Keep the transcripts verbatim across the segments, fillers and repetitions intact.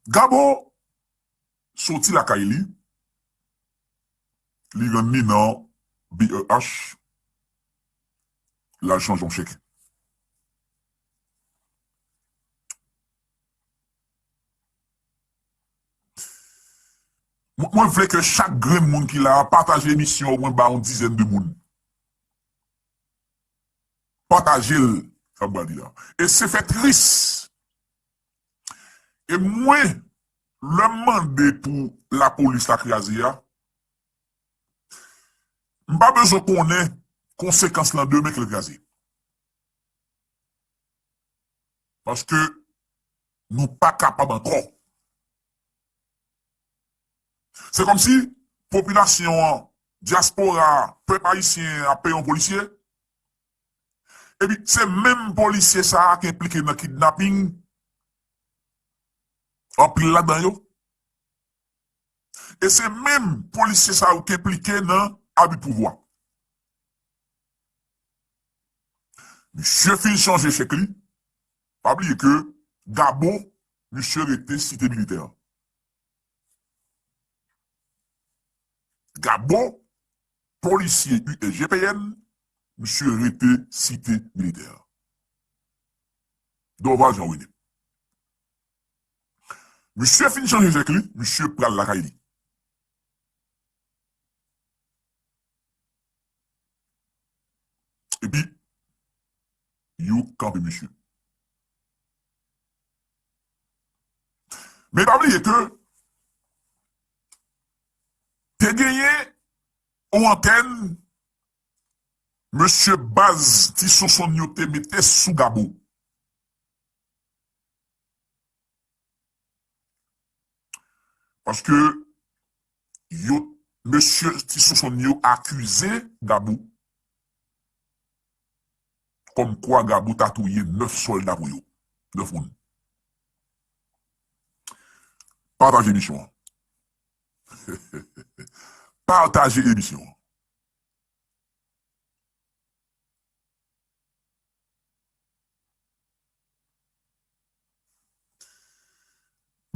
Gabo soti lakay li, li rann li nan B E H, l al chanje yon chèk. Mwen, mwen vle ke chak grenn moun ki la a pataje emisyon an, mwen ba yon dizèn de moun. Pataje l, sa m pral di la. E se fè tris. E mwen, lè m mande pou lapolis la kraze a, m pa bezwen konnen konsekans lan demen ke l kraze. Paske nou pa kapab ankò. Se kòmsi popilasyon an, dyaspora a, pèp ayisyen an ap peye yon polisye. Epi se menm polisye sa a ki enplike nan kidnaping, anpil ladan yo. E se menm polisye sa yo ki enplike nan abi pouvwa. Misye fin chanje chèk li. Pa bliye ke Gabo, misye rete Site Militè. Gabo, polisye U S G P N, misye rete Site Militè. Dorval Jean René. Misye fin chanje chèk li, misye pral lakay li. Epi, yo kanpe misye. Men pa bliye ke te genyen yon antèn mesye baz Ti Sonsonn yo te mete sou Gabo. Paske yo, mesye Ti Sonsonn yo akize Gabo. Kòmkwa Gabo ta touye nèf sòlda pou yo. Nèf moun. Pataje emisyon an. Pataje emisyon an.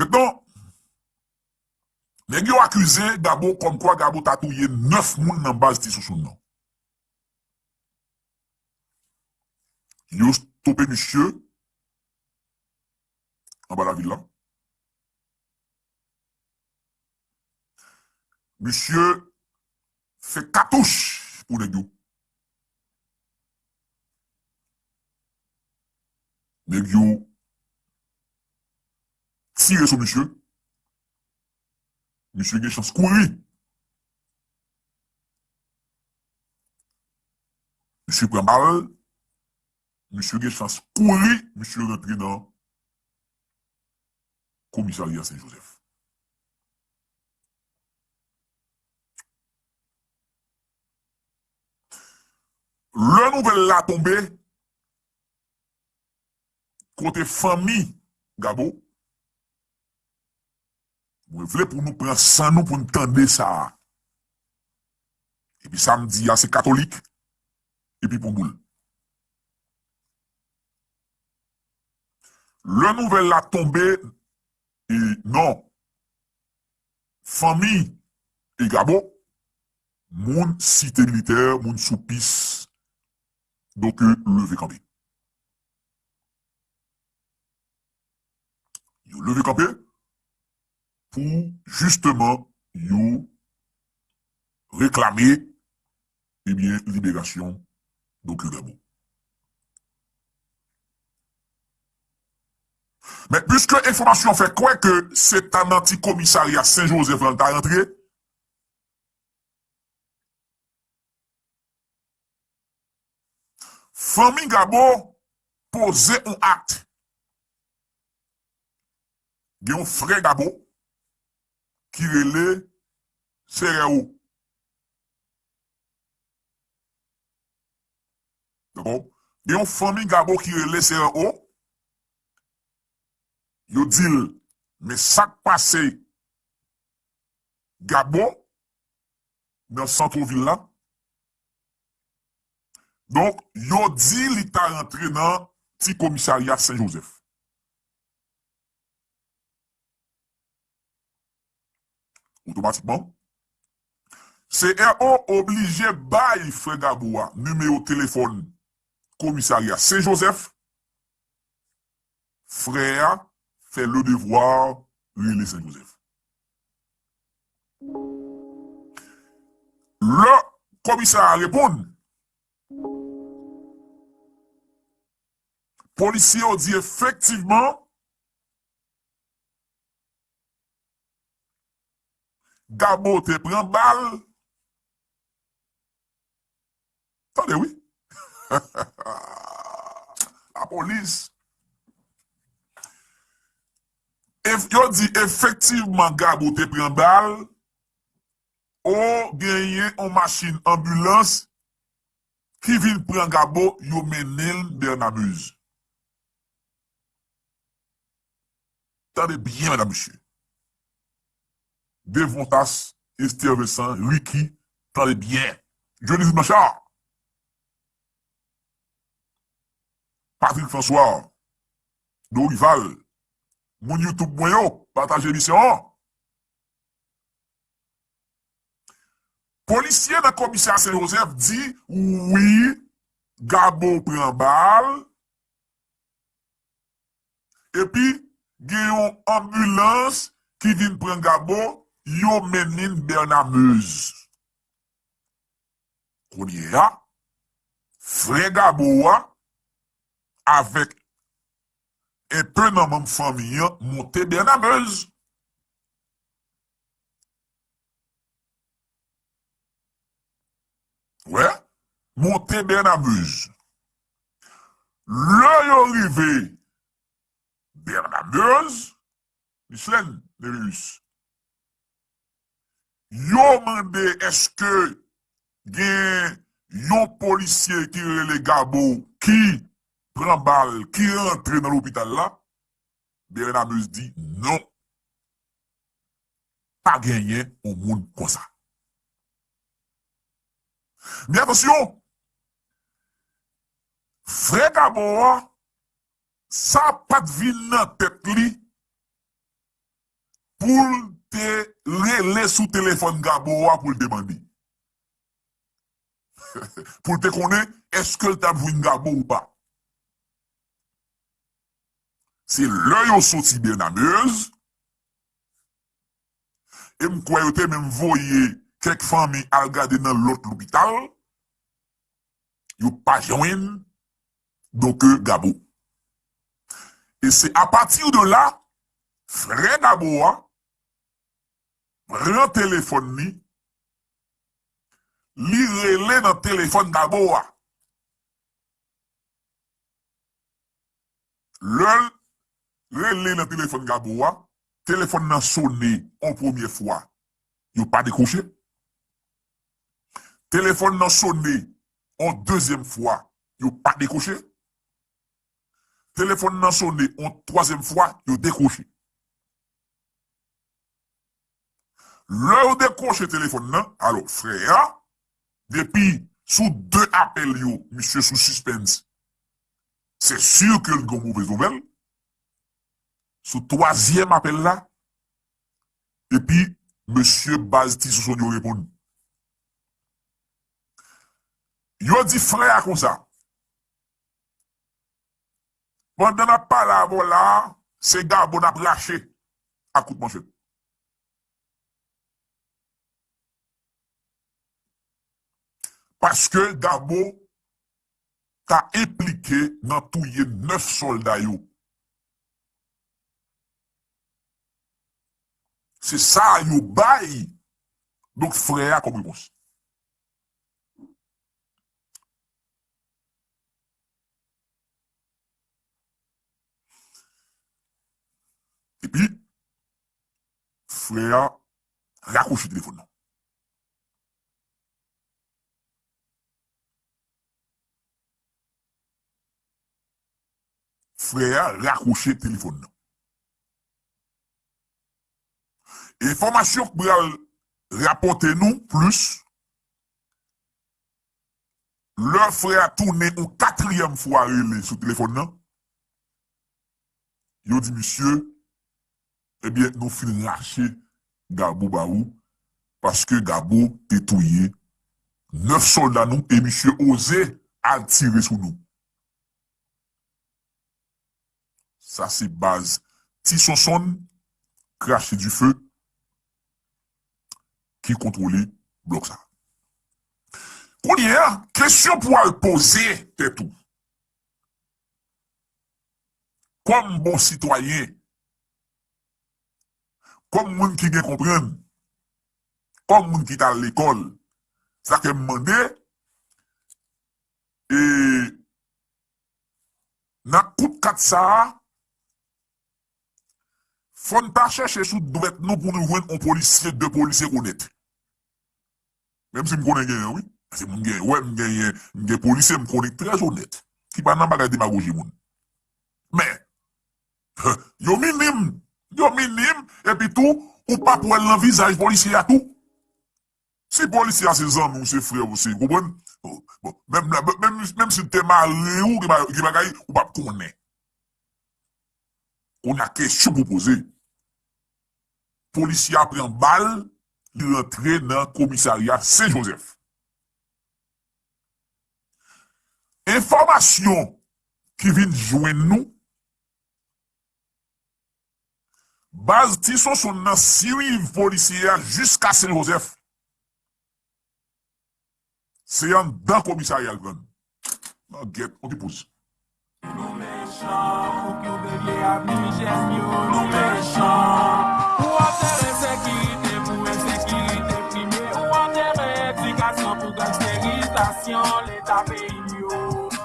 Mentnan, nèg yo akize Gabo kòmkwa Gabo ta touye nèf moun nan baz Ti Sonsonn nan. Yo stope misye anba lavil la. Misye fè katouch pou nèg yo. Nèg yo tire sou misye. Misye gen chans kouri. Misye pran bal. Misye gen chans kouri. Misye rantre nan komisarya Sen Jozèf. Lè nouvèl la tonbe, kote fanmi Gabo, mwen vle pou nou pran san nou pou n tande sa a. Epi sa m di a se katolik, epi pou boul. Lè nouvèl la tonbe, e non, fanmi e Gabo, moun Site Militè, moun sou pis, donk, leve kanpe. Yo leve kanpe pou jisteman yo reklame, ebyen, liberasyon Doktè Gabo. Men piske enfòmasyon fè kwè ke se ta nan ti komisarya Sen Jozèf lan l ta rantre, fanmi Gabo poze yon akt. Gen yon frè Gabo ki rele Sereo. Dakò? Gen yon fanmi Gabo ki rele Sereo. Yo di l, men sa k pase Gabo nan santwo vil la. Donk, yo di li ta rantre nan ti komisarya Sen Jozèf. otomatikman, C R O oblije bay frè Gabo a nimewo telefòn komisarya Sen Jozèf. Frè a fè le devwa rele Sen Jozèf. Lè komisè a reponn, polisye yo di efektivman, Gabo te pran bal. Tande wi. Lapolis. Ef-, yo di efektivman Gabo te pran bal. O, genyen yon machin anbilans ki vin pran Gabo, yo mennen l Bèna Mez. Tande byen, medam, mesye. Devontas, Esther Vincent, Ricky, tande byen. Dionys Blanchard, Patrick François, Dorival, moun YouTube mwen yo, pataje emisyon an. Polisye nan komisè Sen Jozèf di, wi, Gabo pran bal, epi gen yon anbilans ki vin pran Gabo, yo mennen l Bèna Mez. Kounye a, frè Gabo a avèk enpe nan manm fanmi an monte Bèna Mez. Wè, monte Bèna Mez. Lè yo rive Bèna Mez, Micheline Nevirus, yo mande èske gen yon polisye ki rele Gabo ki pran bal, ki rantre nan lopital la. Bèna Mez di non. Pa genyen yon moun konsa. Men atansyon, frè Gabo a, sa pa t vin nan tèt li pou l te rele sou telefòn Gabo a pou l te mande. Pou l te konnen èske l t ap jwenn Gabo ou pa. Se lè yo soti Bèna Mez, e m kwè yo te menm voye kèk fanmi al gade nan lòt lopital, yo pa jwenn, donk, Gabo. E se apati de la, frè Gabo a pran telefòn li, li rele nan telefòn Gabo a. Lè l rele nan telefòn Gabo a, telefòn nan sone yon premye fwa, yo pa dekwoche. Telefòn nan sone yon dezyèm fwa, yo pa dekwoche. Telefòn nan sone yon twazyèm fwa, yo dekwoche. Lè yo dekwoche telefòn nan, alò, frè a, depi sou de apèl yo, misye sou sispens, se si ke l gen move nouvèl. Sou twazyèm apèl la, epi mesye baz Ti Sousou yo reponn. Yo di frè a konsa, pandan n ap pale avè w la a, se Gabo n ap rache ak kout manchèt. Paske Gabo ta enplike nan touye nèf sòlda yo. Se sa yo bay, donk, frè a kòm repons. Epi, frè a rakwoche telefòn nan. Frè a rakwoche telefòn nan. Enfòmasyon k pral rapòte nou plis, lè frè a tounen yon katriyèm fwa rele sou telefòn nan, yo di misye, ebyen, nou fin rache Gabo ba ou, paske Gabo te touye nèf sòlda nou e misye oze al tire sou nou. Sa se baz Ti Sonsonn, Krache Dife, ki kontwole blòk sa. Kounye a, kesyon pou al poze tèt ou. Kòm bon sitwayen, kòm moun ki gen konprann, kòm moun ki t al lekòl, sa fè m mande, e, nan kout kat sa a, fò n ta chèche sou dwèt nou pou nou jwenn yon polisye, de polisye k onèt. Menm si m konnen genyen, wi. Paske moun gen, wè, m genyen, m gen polisye, m konnen k trè onèt. Ki pa nan bagay demagoji moun. Men, yo minim, yo minim, epi tou, ou p ap wè l nan vizaj polisye a tou. Si polisye a se zanmi w, se frè w, se, konprann? Bon, menm, menm, menm, menm si l te mare w, ki ba-, ki bagay, ou p ap konnen. Kounye a kesyon pou poze. Polisye a pran bal, li rantre nan komisarya Sen Jozèf. Enfòmasyon ki vin jwenn nou, baz Ti Sonsonn nan swiv polisye a jiska Sen Jozèf. Se anndan komisarya l pran. Nan gèt, on ti poz. Nou mechan, pou ki w devye avni jès yo, nou mechan. Ou antere sekirite pou ensekirite prime, ou antere edikasyon pou gangsterizasyon Leta peyi m yo.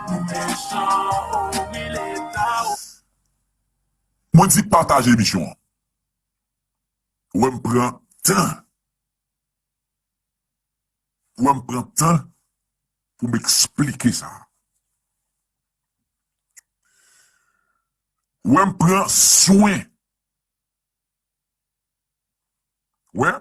Nou mechan, o wi Leta, o. Mwen di pataje emisyon an. Ou wè m pran tan. Ou wè m pran tan pou m eksplike sa. Ou wè m pran swen. Ou wè?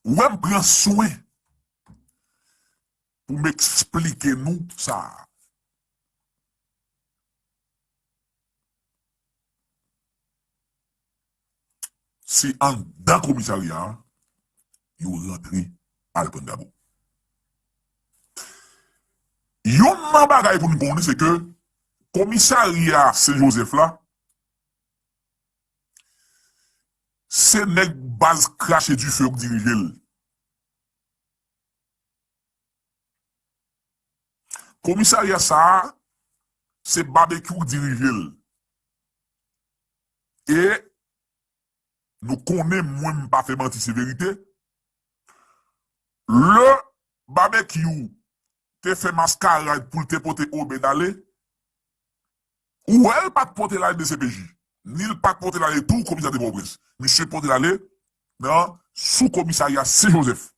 Ou wè m pran swen pou m eksplike nou sa. Se anndan komisarya a yo rantre al pran Gabo. Youn nan bagay pou n konnen, se ke komisarya Sen Jozèf la, se nèg baz Krache Dife yo k dirije l. Komisarya sa a, se Babekyou k dirije l. E nou konnen, mwen, m pa fè manti, se verite. Lè Babekyou te fè maskarad pou l te pote Obed ale, ou wè l pa t pote l al D C P J, ni l pa t pote l ale tou komisarya de Pòtoprens. Misye pote l ale nan sou komisarya Sen Jozèf.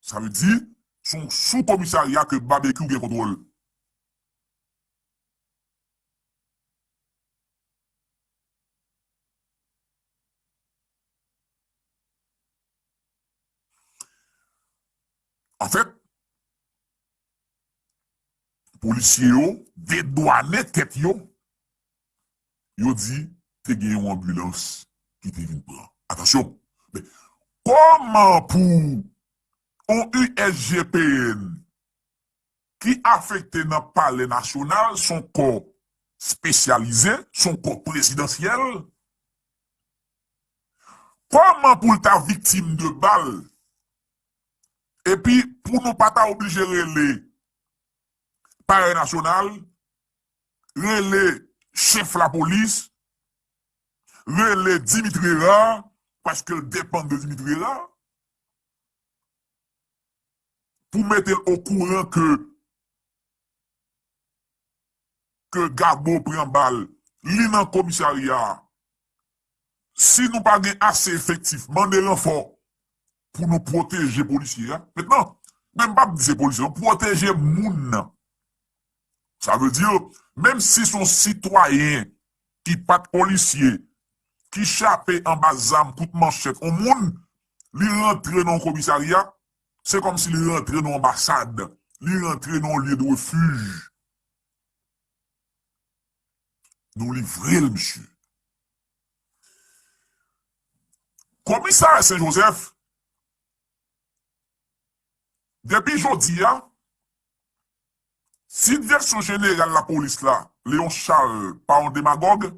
Sa vle di, se yon sou komisarya ke Babekyou gen kontwòl. Anfèt, polisye yo dedwanen tèt yo, yo di te gen yon anbilans ki te vin pran. Atansyon! Men, kòman pou yon U S G P N ki afekte nan Palè Nasyonal, se yon kò espesyalize, se yon kò prezidansyèl, kòman pou l ta viktim de bal? Epi, pou nou pa ta oblije rele Palè Nasyonal, rele chèf lapolis, rele Dimitri Hérard, paske l depann de Dimitri Hérard, pou mete l okouran ke, ke Gabo pran bal, li nan komisarya a. Si nou pa gen ase efektif, mande ranfò pou nou pwoteje polisye a. Mentnan, men m p ap di se polisye, non, pwoteje moun nan. Sa vle di, menm si se yon sitwayen ki pa t polisye, ki chape anba zam kout manchèt yon moun, li rantre nan yon komisarya, se kòmsi li rantre nan yon anbasad, li rantre nan yon lye de refij. Nou livre l, mesye. Komisarya Sen Jozèf, depi jodi a, si Direksyon Jeneral Lapolis la, Léon Charles, pa yon demagòg,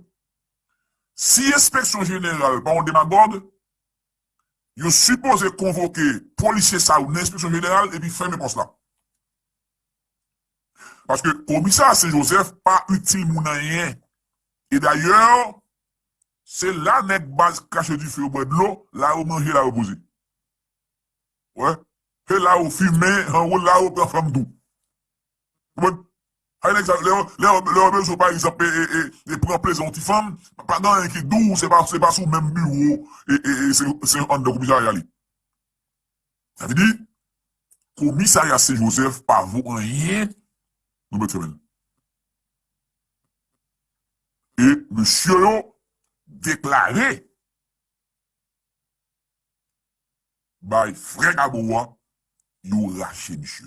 si Enspeksyon Jeneral pa yon demagòg, yo sipoze konvoke polisye sa yo nan Enspeksyon Jeneral epi fèmen pòs la. Paske Komisarya Sen Jozèf pa itil moun anyen. E dayè, se la nèg baz krache dife yo bwè dlo, la yo manje, la yo poze. Wè. Se la yo fimen, anwo la yo pran fanm tou. Konprann? Ay, nèg sa, lè yo, lè yo, lè yo bezwen, pa egzanp, e, e, e, e pran plezi yon ti fanm, pa gen anyen ki dou, se pa, se pa sou menm biwo, e, e, e, se, se anndan komisarya li. Sa vle di, komisarya Sen Jozèf pa vo anyen, nou mèt fèmen l. E mesye yo deklare bay frè Gabo a, yo rache misye.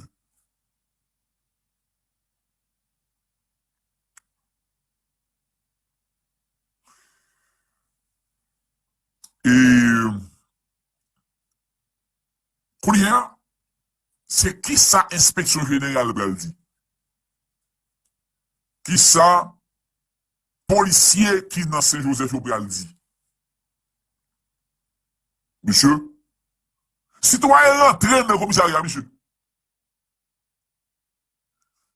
E kounye a, se kisa Enspeksyon Jeneral pral di? Kisa polisye ki nan Sen Jozèf yo pral di? Mesye, sitwayen rantre nan komisarya, mesye.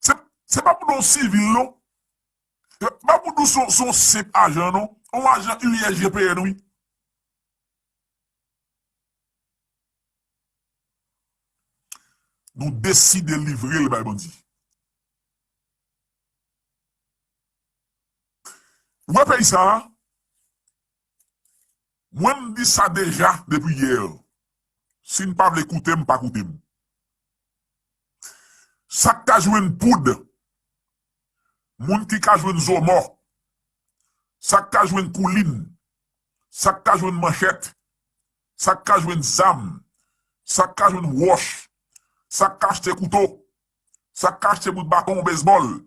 Se, se pa pou nou sivil, non. Se pa pou nou se, se yon senp ajan, non. Yon ajan U S G P N, wi. Nou deside livre l bay bandi. Ou wè peyi sa a? Mwen, m di sa deja depi yè. Si n pa vle koute m, pa koute m. Sa k ka jwenn poud, moun ki ka jwenn zomò, sa k ka jwenn koulin, sa k ka jwenn manchèt, sa k ka jwenn zam, sa k ka jwenn wòch, sa k ka achte kouto, sa k ka achte bout baton bezbòl.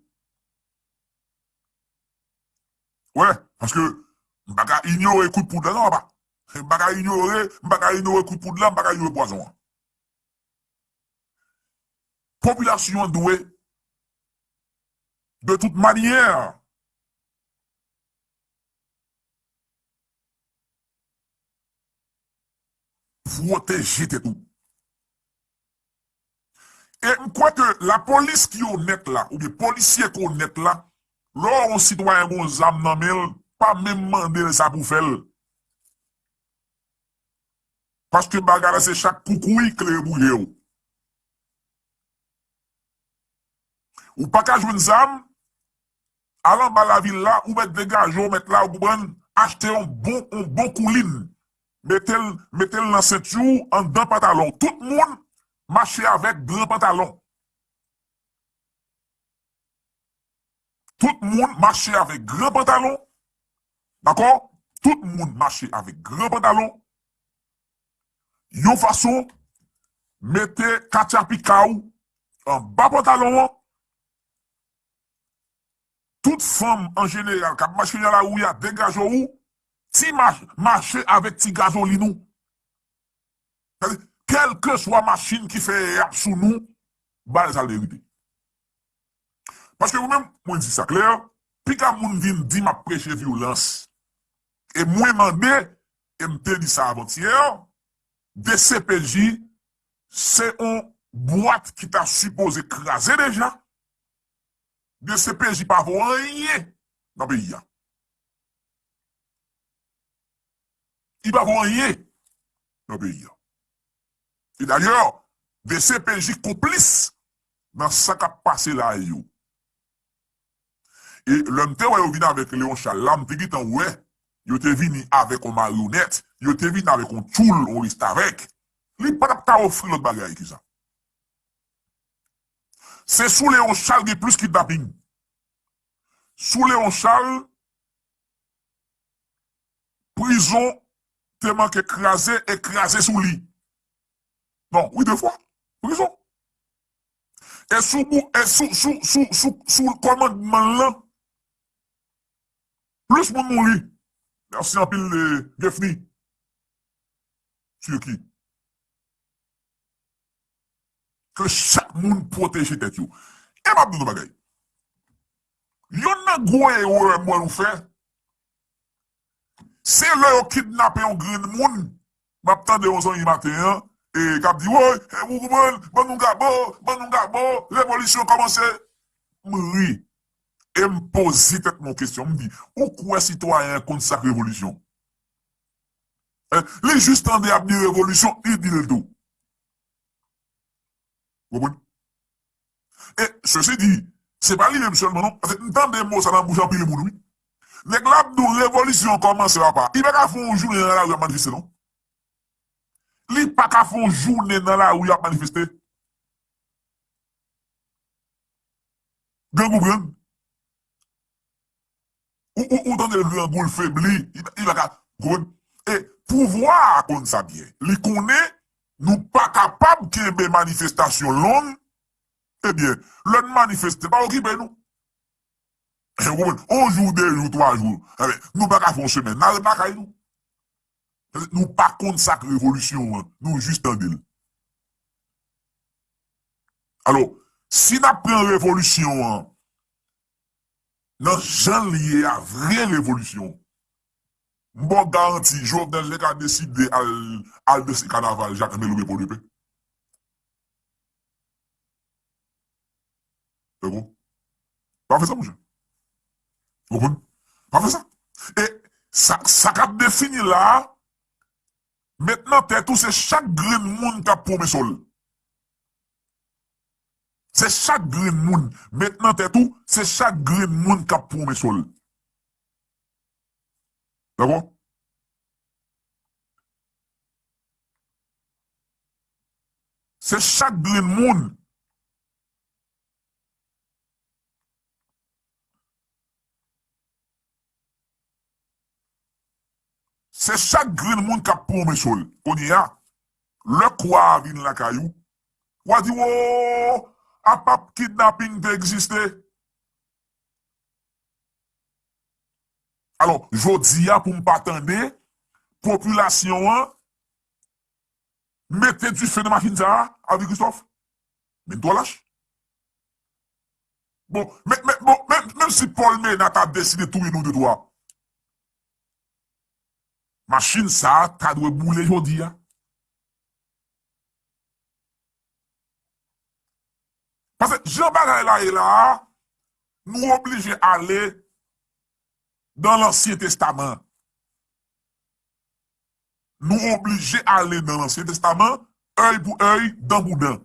Wè, paske m pa ka inyore kout poud la, non, papa. M pa ka inyore, m pa ka inyore kout poud la, m pa ka inyore pwazon an. Popilasyon an dwe, de tout manyè, pwoteje tèt ou. E m kwè ke lapolis ki onèt la, oubyen polisye ki onèt la, lè w wè yon sitwayen gen yon zam nan men l, pa menm mande l sa pou fè l. Paske bagay la se chak koukouy klere pou je w. Ou pa ka jwenn zam, al anba lavil la, ou mèt degaje w, mèt la, ou konprann, achte yon bon, yon bon koulin. Mete l, mete l nan senti w, anndan pantalon w. Tout moun mache avèk gran pantalon. Tout moun mache avèk gran pantalon. Dakò? Tout moun mache avèk gran pantalon. Yon fason, mete katyapi ka w anba pantalon an. Tout fanm an jeneral k ap mache nan lari a, degaje w, ti ma-, mache avèk ti gazolin ou. Sa vle di, kèlkeswa machin ki fè y ap sou nou, ba l sa l merite. Paske mwen menm, mwen di sa klè, piga moun vin di m ap preche vyolans. E mwen mande, e m te di sa avantyè, D C P J se yon bwat ki ta sipoze kraze deja. D C P J pa vo anyen nan peyi a. Li pa vo anyen nan peyi a. E dayè, D C P J konplis nan sa k ap pase la yo. E lè m te wè yo vin avèk Leon Charles la, m te gentan wè yo te vini avèk yon maryonèt, yo te vin avèk yon tchoul, yon restavèk. Li pa t ap ka ofri lòt bagay ke sa. Se sou Leon Charles gen plis kidnaping. Sou Leon Charles, prizon te manke kraze e kraze sou li. Non, wi, de fwa. Prizon. E sou, bou- e sou, sou, sou, sou, sou kòmandman l lan, plis moun mouri. Mèsi anpil, eh, Geffny. Turquie. Ke chak moun pwoteje tèt yo. E m ap di nou bagay. Yonn nan gwo erè m wè nou fè, se lè yo kidnape yon grenn moun, m ap tande yon zanmi maten an, e k ap di, "Woy, e, ou konprann, ban nou Gabo, ban nou Gabo, revolisyon kòmanse." M ri. E m poze tèt mwen kesyon, m di, "Ou kwè sitwayen an konn sa k revolisyon?" E, li jis tande y ap di revolisyon, li di l tou. Ou konprann? E, sesi di, se pa li menm sèlman non. Paske m tande mo sa nan bouch anpil moun, wi. Nèg la ap di w revolisyon kòmanse, papa. Li pa ka fè yon jounen nan lari ap manifeste, non. Li pa ka fè yon jounen nan lari ap manifeste. Grangou pran l. Ou, ou, ou tande l grangou, l febli, li, li pa ka konn. E pouvwa a konn sa byen. Li konnen nou pa kapab kenbe manifestasyon long. Ebyen, lè n manifeste, pa okipe nou. Ou konprann? On jou, de jou, twa jou. Enben, nou pa ka fè yon semèn. N a ret lakay nou. Nou pa konn sa k revolisyon an. Nou jis tande l. Alò, si n ap pran revolisyon an nan jan l ye a, vre revolisyon, m ba w garanti, Jovenel te ka deside al, al danse kanaval Jakmèl oubyen Pòdepè. Dakò? Pa fè sa, monchè. Ou konprann? Pa fè sa. E sa, sa k ap defini la a, met nan tèt ou, se chak grenn moun k ap pwome sòl. Se chak grenn moun. Met nan tèt ou, se chak grenn moun k ap pwome sòl. Dakò? Se chak grenn moun. Se chak grenn moun k ap pwome sòl. Kounye a, lè kwa a vin lakay ou, w a di, "Wo, a p ap kidnaping te egziste." Alò, jodi a, pou m pa tande popilasyon an mete dife nan machin sa a, avè Christophe. Men twò lach. Bon, men, men, bon, men, menm si Paul Ménard ta deside touye nou de twa, machin sa a ta dwe boule jodi a. Paske jan bagay la ye la a, nou oblije ale dans l'Ancien Testament. Nou oblije ale nan Ansyen Testaman, èy pou èy, dan pou dan.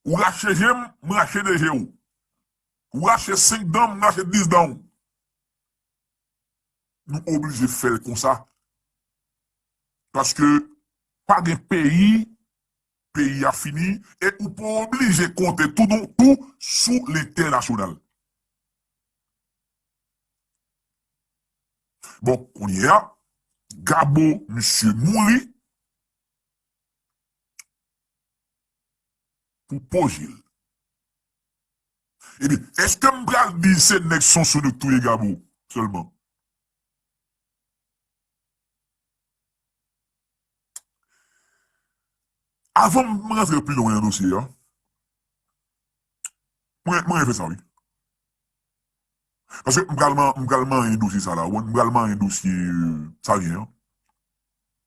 Ou rache je m, m rache de je w. Ou rache senk dan m, m rache dis dan w. Nou oblije fè l konsa. Paske pa gen peyi, peyi a fini, e ou pa oblije konte tou non, tou sou lentènasyonal. Bon, kounye a, Gabo, misye mouri pou poze l. Ebyen, èske m pral di se nèg Sonsonn yo k touye Gabo sèlman? Avan m rantre pi lwen nan dosye a, mwen, mwen fè sa, wi. Paske m pral man-, m pral manyen dosye sa la, w konprann? M pral manyen dosye, euh, Savyen an.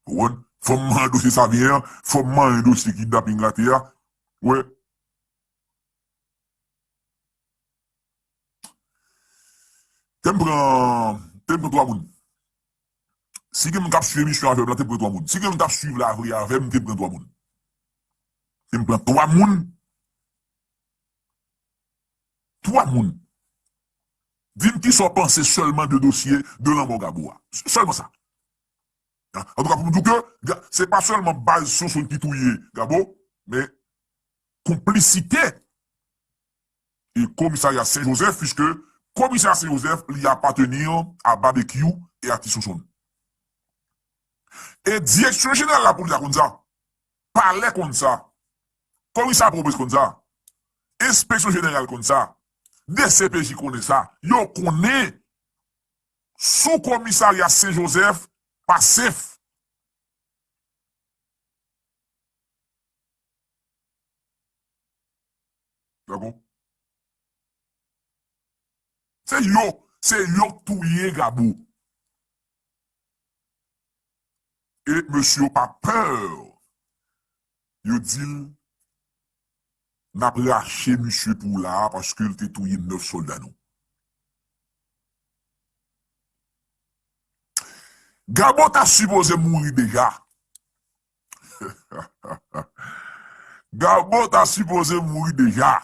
W konprann? Fò m manyen dosye Savyen an, fò m manyen dosye kidnaping la te a. Wè. Te m pran, te m pran twa moun. Si gen moun k ap swiv emisyon avè m la, te m pran twa moun. Si gen moun k ap swiv la vre avè m, te m pran twa moun. Te m pran twa moun. Twa moun. Di m kisa w panse sèlman de dosye de lanmò Gabo a. Sèlman sa. Antouka, pou m di w ke, ga-, se pa sèlman baz Sonsonn ki touye Gabo, men konplisite e komisarya Sen Jozèf, piske Komisarya Sen Jozèf, li apateni a Babekyou e a Ti Sonson. E Direksyon Jeneral Lapolis la konn sa. Palè konn sa. Komisarya Pòtoprens konn sa. Enspeksyon Jeneral konn sa. D C P J konnen sa. Yo konnen sou Komisarya Sen Jozèf pa sèf. Dakò? Se yo, se yo k touye Gabo. E mesye yo pa pè. Yo di l, n ap rache misye pou w la a paske l te touye nèf sòlda nou. Gabo ta sipoze mouri deja. Gabo ta sipoze mouri deja.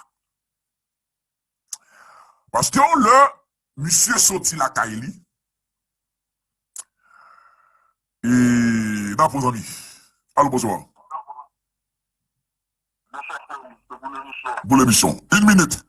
Paske yon lè, misye soti lakay li. E, n a pran zanmi. Alo, bonswa. Pou lemisyon. Yon minit.